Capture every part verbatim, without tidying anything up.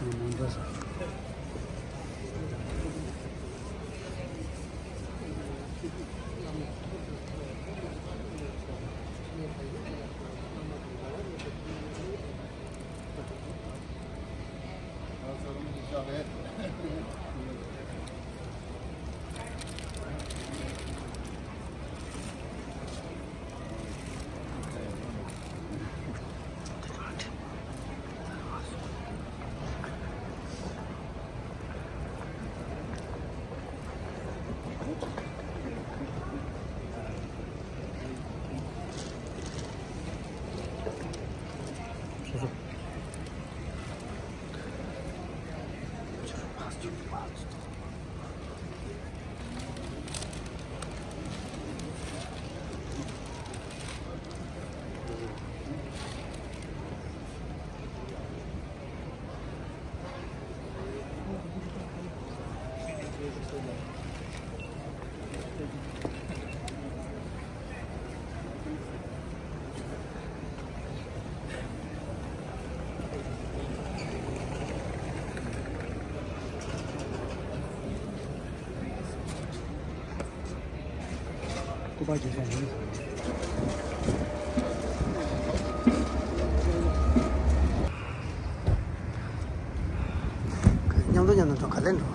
སྐུ་པར་རྒྱག་ས་ཡིན། མཉམ་དུ་མཉམ་དུ་འགྲོ་ག་ལེར་འགྲོ།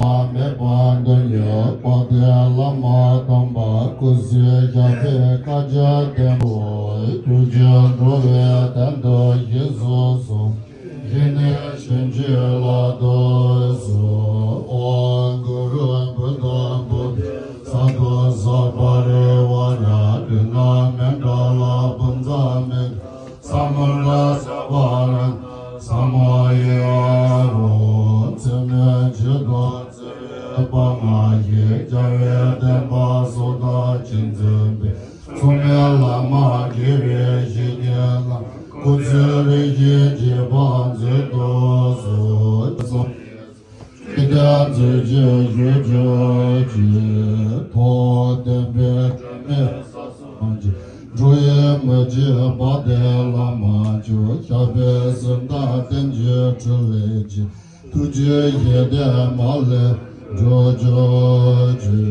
མ་མེད་པ་དོན་ཡོད་པ་དེ་བླ་མ་དམ་པ་སྐུ་ཚེ་ཞབས་པད་བསྐལ་བརྒྱར་བརྟན་པའི་རྒྱུ་ཆེན་འགྲོ་བའི་དོན་དུ་གཤེགས་སུ་གསོལ། ཞི་གནས་ཞི་བྱེད་ལ་ཐུགས་གསོལ། ཨོཾ་གུ་རུ་བུདྡྷ་བོ་དྷི་སཏྭ་སབ་པ་རི་ཝཱ་ར་ཏ་ཎ་མཎྜ་ལ་པུཉྩ་མི་ཏ་ས་མུདྡྷ་ས་བ་ར་ཏ་ས་མ་ཡ་ཧོ། འཚེ་མེད་ཆོས་དང་བརྩེ་བའི་དཔལ་མ་ཞེས་བྱ་བའི་བསྟན་པ་སྲོག་ལྟར་གཅེས་འཛིན་པའི་མཚུངས་མེད་བླ་མ་དགེ་བའི་བཤེས་གཉེན་ལ་སྐུ་ཚེ་རིང་ཞིང་གཅེས་པར་མཛད་དུ་གསོལ། ཇི་ལྟར་མཛོད་ཅིག་བཞུགས་གྱུར་ཅིག་ཐོག་བརྟན་པའི་སྒྲོན་མེ་ས་སོགས་ཀྱི། འགྲོ་བའི་མི་ཕྱེད་པ་དེ་བླ་མ་མཆོག་ཞབས་པད་སྲིད་མཐའ་བརྟན་ཅིང་འཕྲིན་ལས་ཀྱི། ཐུགས་རྗེའི་ཞལ་ཏེ་མ་ལུས་འགྲུབ་གྱུར་ཅིག་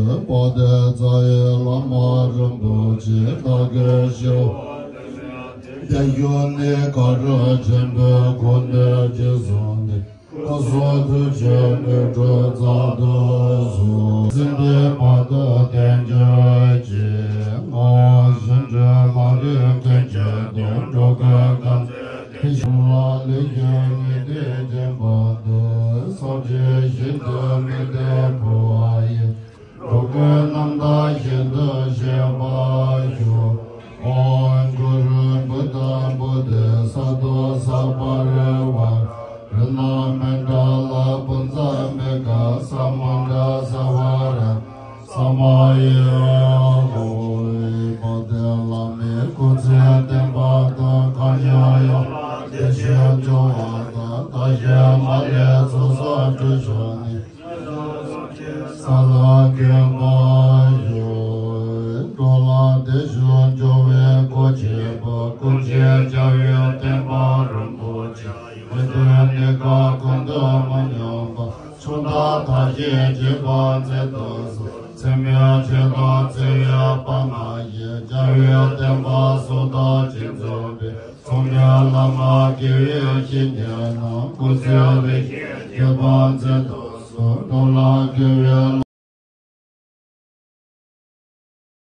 དཔལ་ལྡན་རྩ་བའི་བླ་མ་རིན་པོ་ཆེ་བདག་གི་ཞི་བ་དེ་ཞུ་ནས་ག་རུ་ཆེན་པོའི་གོ་གནས་ཀྱི་བཟུང་སྟེ། སྐུ་གསུང་ཐུགས་ཀྱི་དངོས་གྲུབ་སྩལ་དུ་གསོལ། ཟིན་པའི་བར་དུ་བརྟན་གྱུར་ཅིག་བསྔོ་བ་བཞིན་དུ་ལག་ལེན་མཁན་ཆེན་དུ་འགྲོ་ཀུན་དཀའ་སྤྱད་དེ་བྱུང་བ་ལས་གཞན་ཉེས་སྡིག་ཅན་པ་དག །སངས་རྒྱས་ཞིང་དུ་མི་འདོད་འཁོར་བ་ཡི། འགྲོ་ཀུན་རྣམ་དག་ཞིང་དུ་གཤེགས་པར་ཤོག །ཨོཾ་གུ་རུ་བུདྡྷ་བོ་དྷི་སཏྭ་སབ་པ་རི་ཝཱ་ར་ཏ་ཎ་མཎྜ་ལ་པུཉྩ་མི་ཏ་ས་མུདྡྷ་ས་བ་ར་ཏ་ས་མ་ཡ་ཧོ། དཔལ་ལྡན་བླ་མའི་སྐུ་ཚེ་བརྟན་པ་དང་། མཁའ་མཉམ་ཡན་ལག་བདེ་ཆེན་འབྱུང་བ་དང་། བདག་གཞན་མ་ལུས་ཚོགས་བསགས་འགྲུབ་ཤོག་ནས། ས་ལ་འགོད་པར་ཤོག །འགྲོ་ལ་ ཁྱད་པར་མཛད་དུ་གསོལ། ཚད་མེད་ཆོས་དང་བརྩེ་བའི་དཔལ་མ་ཞི། རྒྱལ་བའི་བསྟན་པ་སྲུང་དང་རྒྱས་འཛིན་པའི། གསུང་གི་བླ་མ་དགེ་བའི་བཤེས་གཉེན་རྣམས། སྐུ་ཚེ་རིང་ཞིང་ཁྱད་པར་མཛད་དུ་གསོལ། གདུང་ལ་དགེ་བའི་